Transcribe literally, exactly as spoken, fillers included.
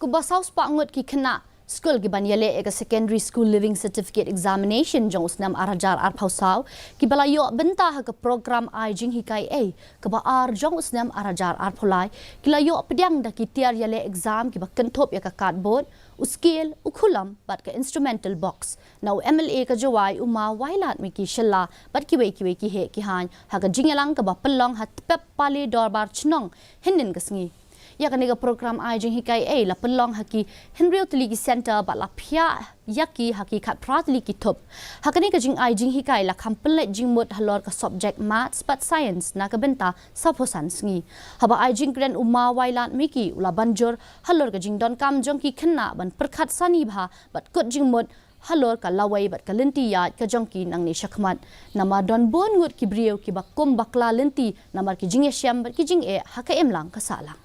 Kumba saw spah ngut ki khynnah skul kiban ïaleh ïa ka Secondary School Leaving Certificate Examination jong u snem ar hajar arphew saw kiba la ïoh bynta ha ka program ai jinghikai ei kaba ar jong u snem ar hajar arphew lai ki la ïoh pdiang da ki tiar ïaleh exam kiba kynthup ïa ka cardboard, u scale, u khulom bad ka instrumental box na u M L A ka Jowai u Ma Wailadmiki Shylla bad kiwei kiwei ki heh ki haiñ ha ka jingïalang kaba pynlong ha Tpep Pale Dorbar Chnong hynnin ka sngi. Ïa kane ka program ai jinghikai ei la pynlong ha ki hynriew tylli ki centre bad la phiah ïa ki ha ki khatphra tylli ki thup. Ha kane ka jingai jinghikai la kham pynleit jingmut halor ka subject Maths bad Science na ka bynta sawphew san sngi. Haba ai jingkren u Ma Wailadmiki u la ban jur halor ka jingdonkam jong ki khynnah ban pyrkhat sani bha bad kut jingmut halor ka lawei bad ka lynti ïaid ka jong ki nangne shakhmat. Namar don bun ngut ki briew kiba kum bakla lynti namar ki jingïashem bad ki jingeh ha ka imlang ka sahlang.